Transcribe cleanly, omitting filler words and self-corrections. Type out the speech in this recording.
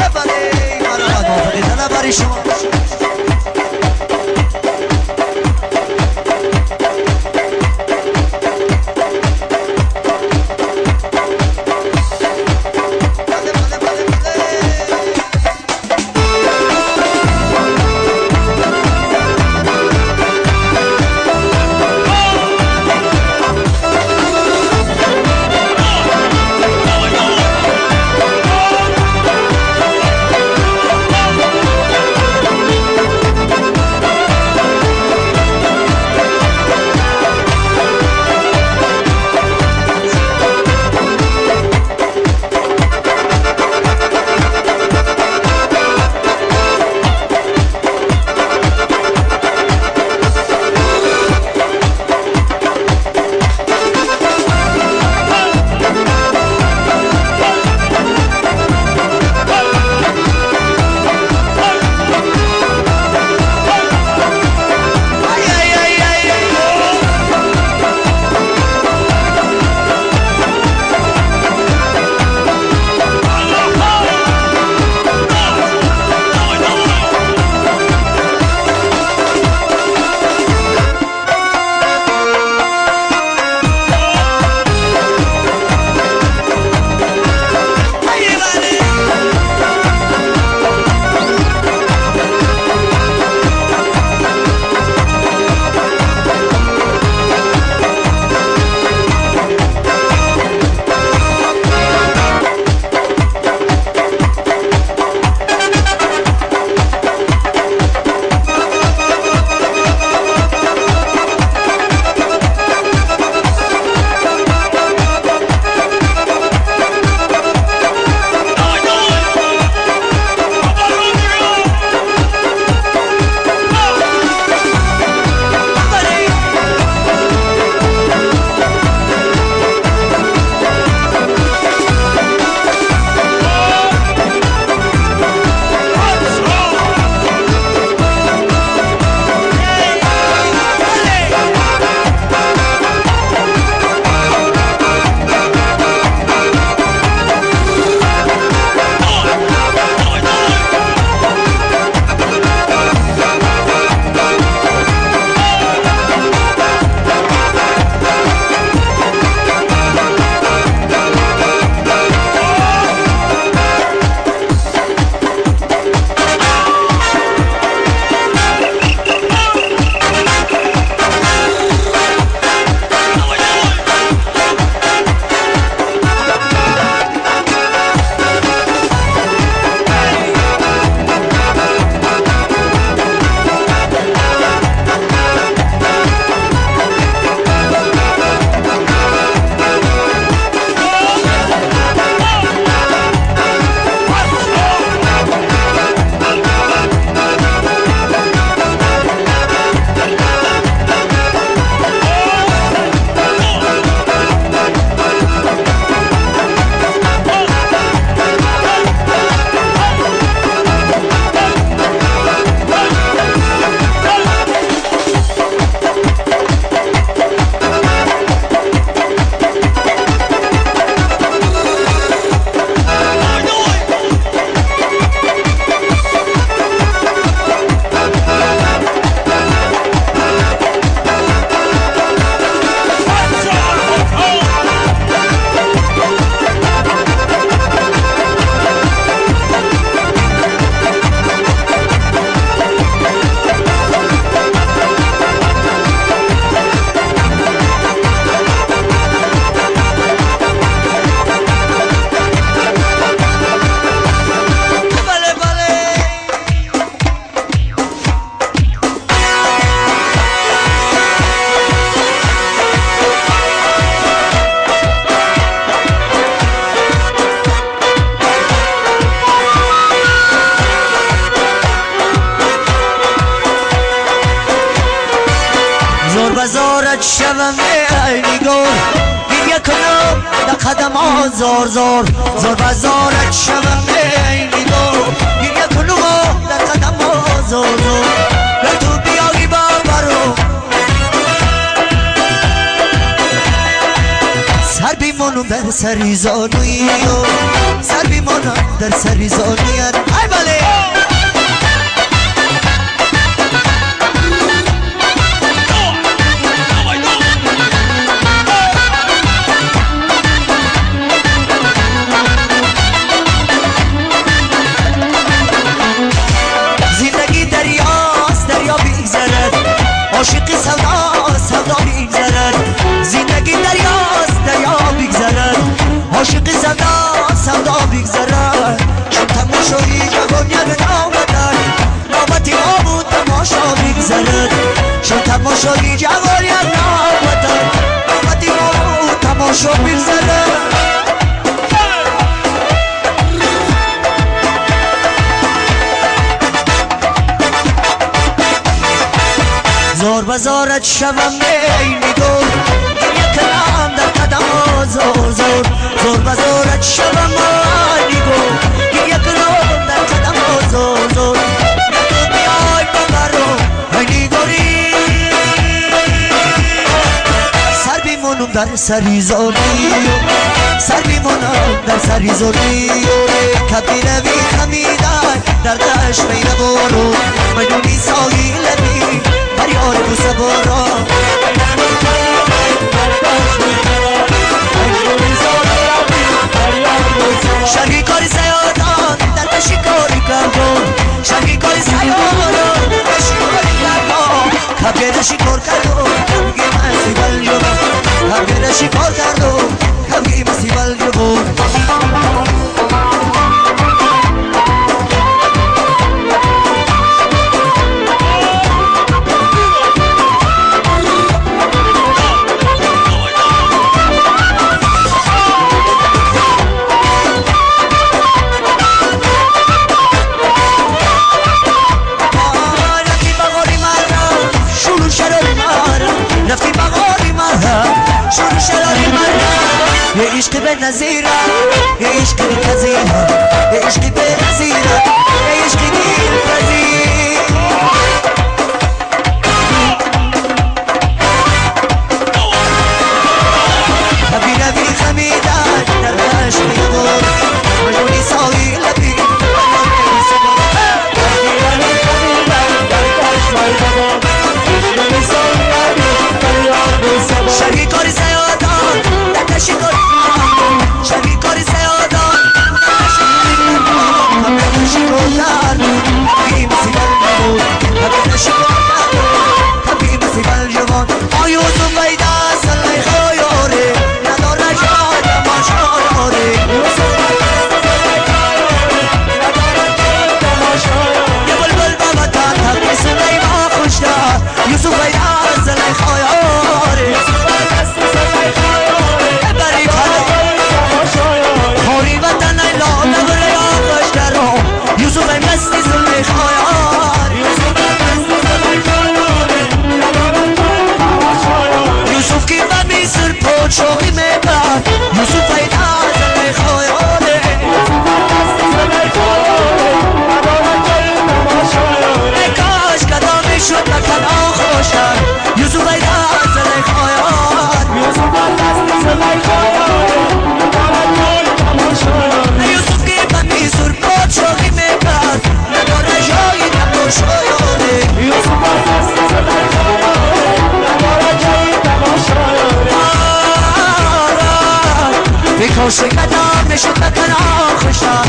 بله مرحبا موافقی طلب برای شما. بزارت شوم ای نگار، گریه کنم در قدم ها زار زار، زار بزارت شوم ای نگار، گریه کنم در قدم ها زار زار، گر تو بیایی با برو سر بیمانم در در سری زانوی سر بیمانم در سری زانویت ای بله زندگی دریاست دریا بیگذرد عاشقی سودا سودا بیگذرد زندگی دریاست دریا بیگذرد عاشقی سودا سودا بیگذرد چون تماشایی جوان یک نوبت نوبتی ما بود تماشا بیگذرد چون تماشایی جوان یک نوبت نوبتی ما بود تماشا بیگذرد زور بزارت شوم ای نگار گریه کنم در قدم زور زور زور بزارت شوم ای نگار گریه کنم در قدم زور زور تو بیای ببرم ای نگاری سر بیمانم در سری زاری سر بیمانم در سری زاری کبی روی خمیدن در دشت میره بارو مجنونی ساحل لبی بریار بوسه بارا شرقی کاری سیادان در پشی کاری کردم شرقی کاری سیادان در پشی کاری کردم کبیره شکار کردم کبگی مسی بل جبم کبیره شکار کردم کبگی مسی بل جبم عشق به نظیره عشق دلپذیره عشق به نظیره عشق دلپذیر نبی نبی خمیدن در عشق میبر مجنونی ساحل لبی شرقی کاری سیادان در شکار شرقی کاری سیادان در شکار کبی مسیبل نبود کبی شکار کبی مسیبل جوان آیوزو پیدا سلی خیاره نداره جای تماشایاره یه بلبل بابا تا تبی سلیمان خوشتا یوسف پیدا سلی خیاره خوری وطن لا نبره یا خوشترم یوسف مستی زلیخا یوسف که به مصر پادشاهی میبرد یوسف پیدا زلیخا کاش کدام شد مکن خوشتر یوسف پیدا زلیخا یوسف که به مصر پادشاهی میبرد نداره جایی تماشایانه کاش کدام شد مکن خوشتر.